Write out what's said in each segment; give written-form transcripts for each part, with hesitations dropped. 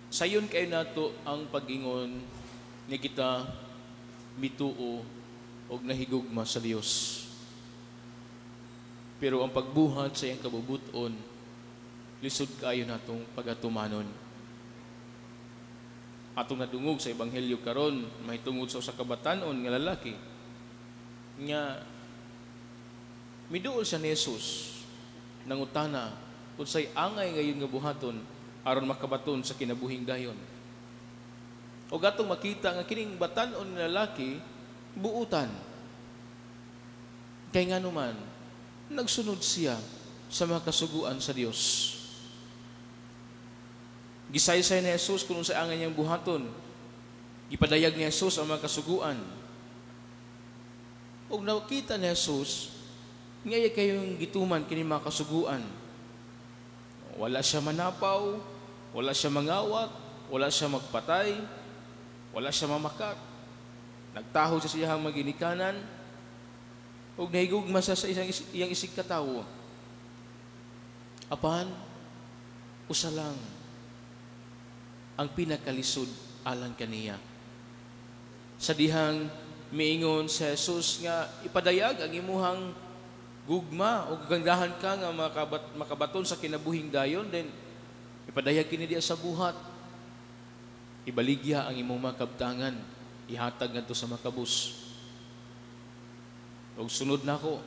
Sayon kay nato ang pag-ingon nga kita mituo og nahigugma sa Dios. Pero ang pagbuhat sa iyang kabubuton, lisod kaayo natong pagatumanon. Atong nadungog sa ebanghelyo karon mahitungod sa usa ka batan-on nga lalaki nga miduol siya ni Jesus, nangutana unsay angay ngayon nga buhaton aron makabaton sa kinabuhing dayon. O atong makita nga kining batan-on nga lalaki buutan. Kay nganuman nagsunod siya sa mga kasuguan sa Dios. Gisaysay ni Jesus kung unsay angay niyang buhaton. Gipadayag ni Jesus ang mga kasuguan. Ug nakita ni Jesus nga iya kayong gituman kini mga kasuguan. Wala siya manapaw, wala siya mangawat, wala siya magpatay, wala siya mamakak. Nagtaho siya sa iyang maginikanan, ug nahigugma siya sa iyang isig katawo. Apan, usa lang ang pinakalisod alang kaniya. Sa dihang miingon sa Jesus nga ipadayag ang imuhang gugma o gagandahan ka nga makabaton sa kinabuhing dayon, then ipadayag kini diya sa buhat. Ibaligya ang imong mga kabtangan, ihatag ngadto sa makabus. Og sunod nako.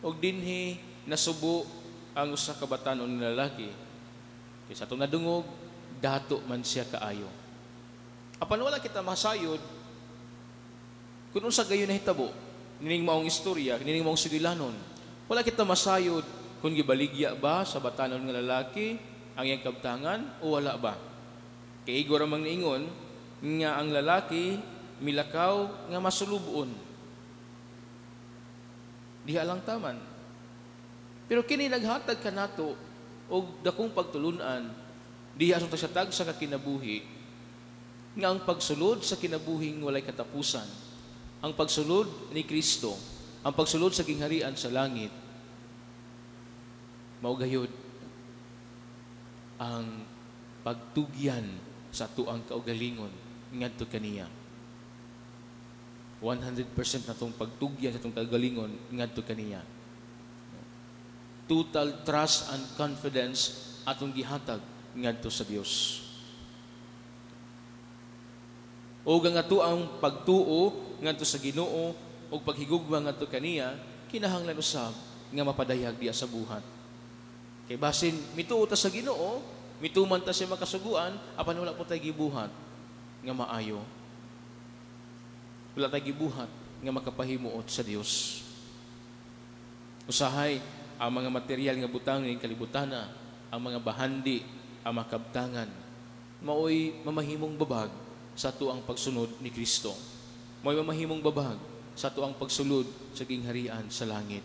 Og dinhi nasubo ang usa ka batan-on nga lalaki. Kay sa atong nadungog, dato man siya kaayo. Apan wala kita masayod kung unsa gayon nahitabo nining maong istorya, nining maong sugilanon. Wala kita masayod kung gibaligya ba sa batanon nga lalaki ang iyang kabtangan o wala ba. Kay igo ra mang niingon nga ang lalaki milakaw nga masulubon. Diha lang taman. Pero kini naghatag kanato og dakong pagtulunan diha sa tag sa kinabuhi nga ang pagsulod sa kinabuhing walay katapusan, ang pagsulod ni Kristo, ang pagsulod sa gingharian sa langit, mao gayud ang pagtugyan sa tuang kaugalingon ngadto kaniya. 100% na tong pagtugyan sa atong kaugalingon ngadto kaniya. Total trust and confidence atong gihatag ngadto sa Dios. O ang ato ang pagtuo ngadto sa Ginoo ug paghigugma ngadto kaniya kinahanglan usab nga mapadayag diya sa buhat. Kay basin mituo ta sa Ginoo, mituman ta sa makasuguan, apan wala po tay gibuhat nga maayo. Wala tay gibuhat nga makapahimuot sa Dios. Usahay ang mga material nga butang ning kalibutana, ang mga bahandi, ang mga kabtangan, maoy mamahimong babag sa tuang pagsunod ni Kristo. Maoy mamahimong babag sa tuang pagsulod sa gingharian sa langit.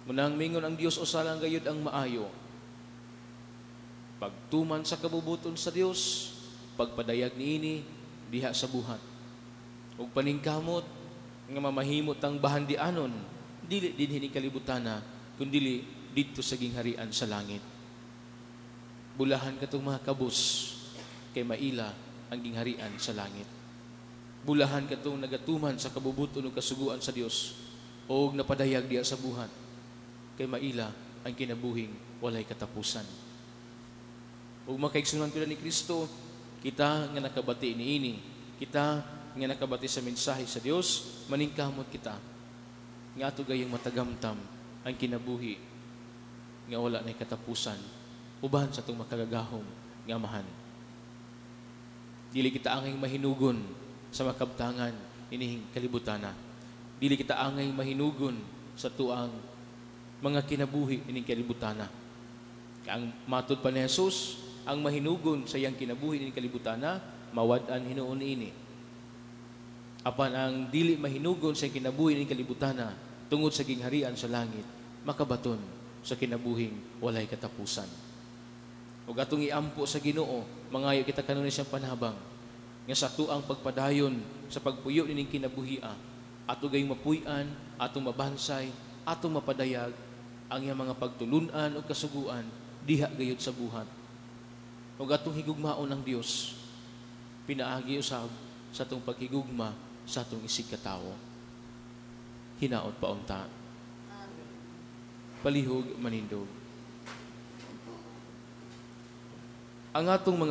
Munang mingon ang Dios, usa lang gayud ang maayo. Pagtuman sa kabubuton sa Dios, pagpadayag niini diha sa buhat. Ug paningkamot nga mamahimot ang bahandianon, dili dinhi ni kalibutana, kundili didto sa gingharian sa langit. Bulahan katong mga kabus kay maila ang gingharian sa langit. Bulahan katong nagatuman sa kabubuton ug kasuguan sa Dios og napadayag diha sa buhat kay maila ang kinabuhing walay katapusan. Ug makaigsunan ko ni Kristo, kita nga nakabati niini, kita nga nakabati sa mensahe sa Dios, maningkamot kita nga ato gayong matagamtam ang kinabuhi nga wala nay katapusan uban sa atong makagagahom nga Amahan. Dili kita angay mahinugon sa makabtangan inihing kalibutana. Dili kita angay mahinugon sa tuang mga kinabuhi ining kalibutana. Ang matod pa ni Jesus, ang mahinugon sa iyang kinabuhi ining kalibutana, mawad-an hinuon ini. Apan ang dili mahinugon sa iyang kinabuhi ining kalibutana tungod sa gingharian sa langit, makabaton sa kinabuhing walay katapusan. Ug atong iampo sa Ginoo, mangayo kita kanunay siyang panhabang nga sa tuang pagpadayon sa pagpuyo nining kinabuhia, ato gayong mapuy-an, atong mabansay, atong mapadayag ang iyang mga pagtulun-an o kasuguan diha gayud sa buhat. Ug atong higugmaon ang Dios pinaagi usab sa atong paghigugma sa atong isigkatawo. Hinaot pa unta. Palihog manindog. Ang atong mga